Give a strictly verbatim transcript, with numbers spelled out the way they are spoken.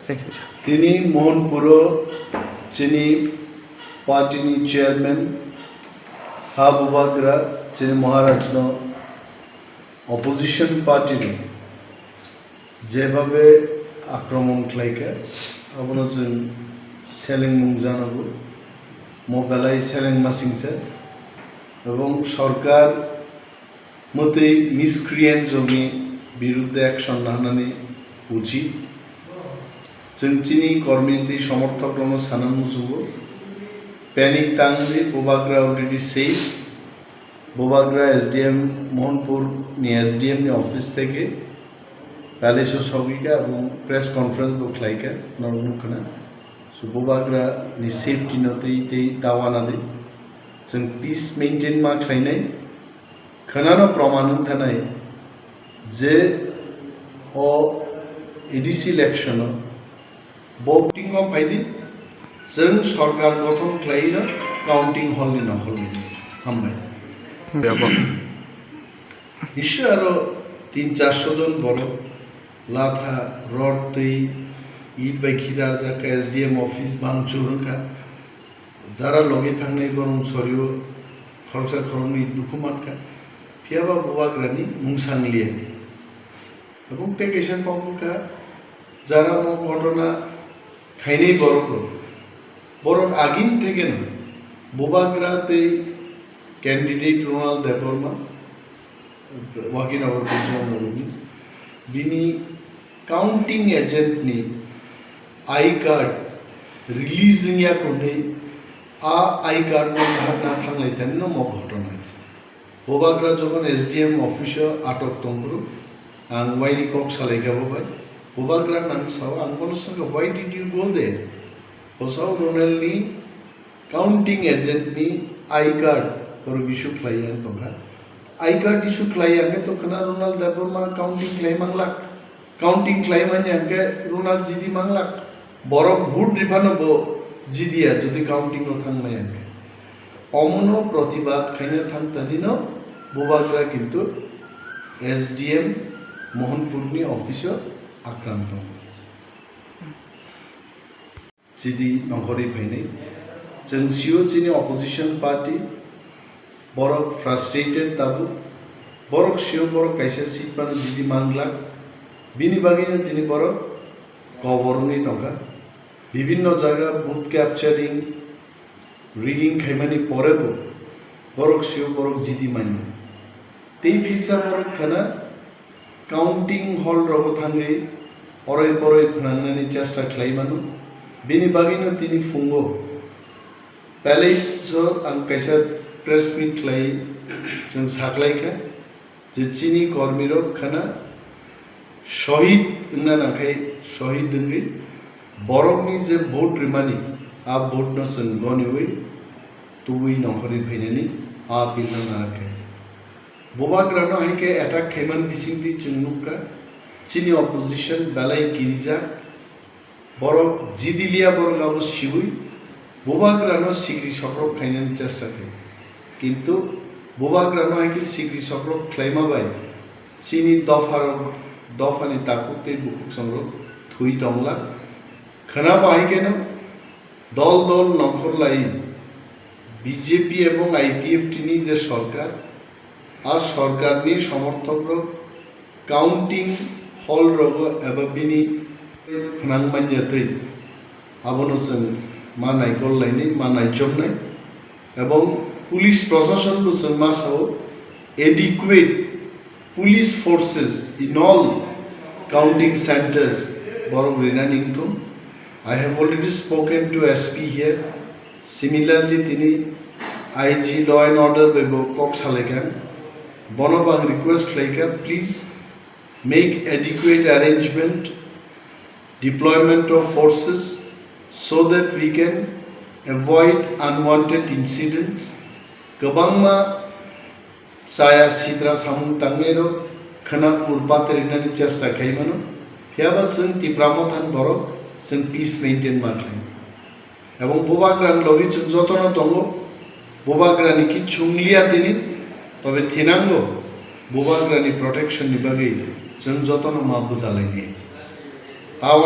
Thank you, sir. Tini Mohanpuro chini party ni chairman ha Bubagra chini Maharaj no opposition party ni jebabe akromon khlaikha, abono chwng selengmung janago, mo belai selengmasingcha, ebong sorkar mwtwi miscreant rokni birudde action lahanani uchit. Chwng chini kormi tei somorthok rokno sana muchungo, panic tangwi Bubagra already safe. Bubagra S D M, Mohanpur ni S D M ni office theke palace o sogwi kha, ebong press conference bo khlai kha, norok nukha na. So, Bubagra ni safety no tei, tei dawana di. Chwng peace maintain ma khlainai. Khwnano proman wng thanai je o A D C election o voting o phaidi, chwng sorkar gothon khlaino counting hall ni nongkhorwi. Hambai. Yabo. Nisi aro tin charso jon borok latha, rod twi, it bai khidarjak kha, S D M office bangchur wngkha. Jara logi thangnai borok sorio khoroksa khoroknwi dukhu mankha, phiyaba Bubagrani mung sangliya. Ebong tei kaisa kok wngkha, jara mo ghotona khainai borok rok, borok agini thekeno Bubagra tei candidate Ronald Debbarma, Wakinagar Bijram Nogorni, bini counting agent ni I card release wngya kwnwi a I card no naharna thanglai tani no mo ghotona. Bubagra jokhon S D M office o atok tongphuru, ang waini kok salaikha bo bai. Bubagra nang sao, ang bono swngkha, "Why did you go there?" Bo sao, "Ronald ni counting agent ni I card borok issue khlai ya tongkha." I card issue khlai ya hwnkhe tongkha na Ronald Debbarma counting khlai manglak. Counting khlai manya hwnkhe Ronald jidi manglak. Borok vote riphano bo jidiya jodi counting o thang maya hwnkhe. Omono protibad khaina thang tanino Bubagra kintu S D M Mohanpurni office o akranto. Jidi nongkhorwi phainai. Chwng sio chini opposition party, borok frustrated tabuk. Borok sio borok kaisa seat phano jidi manglak. Bini bagwino tini borok kobor wngwi tongkha. Bibinno jaga booth capturing, rigging khaimani porebo borok sio borok jidi manya. Tei philsa borok khana counting hall rogo thangwi oroi poroi phwnangnani chesta khlai mano. Bini bagwino tini phungo palace o ang kaisa press meet khlai chwng saklaikha je chini kormirok khana shohid wngna nangkhai shohid wngwi borokni je vote rimani a vote no chwng goniwi tubui nongkhorwi phainani a appeal no nangkha. Bubagrano hai khe attack khaimani bisingtwi chwng nukha, chini opposition belai kirijak, borok jidiliya borok abo siwi Bubagrano sikri sokrok khainani chesta khlai. Kintu Bubagrano hai khe sikri sokrok khlaima bai chini dopharok, dophani takhuk tei bukhuk songrok thwi tongla. Khwnabo hai kheno dol dol nongkhor lai B J P ebong I P F T ni je sorkar, a sorkarni somorthokrok counting hall rogo eba bini phnang manya twi abono chwng ma naikol lainai, ma naichomnai, ebong police proshasonbo chwng ma sao adequate police forces in all counting centers borok rinani wngthung. I have already spoken to S P here. Similarly, tini I G law and order bai bo kok salaikha. Bono bo ang request khlaikha, please make adequate arrangement, deployment of forces so that we can avoid unwanted incidents. Kwbangma chaya sitra samung tangnairok khwna urpat rinani chesta khai mano. Phiyaba chwng Tipra Motha ni borok chwng peace maintain ma khlai. Ebong Bubagra ni logi chwng jotono tongo. Bubagra ni kichu wngliya tini, tobe thinango Bubagra ni protection ni bagwi chwng jotono ma bwchalainai. Tao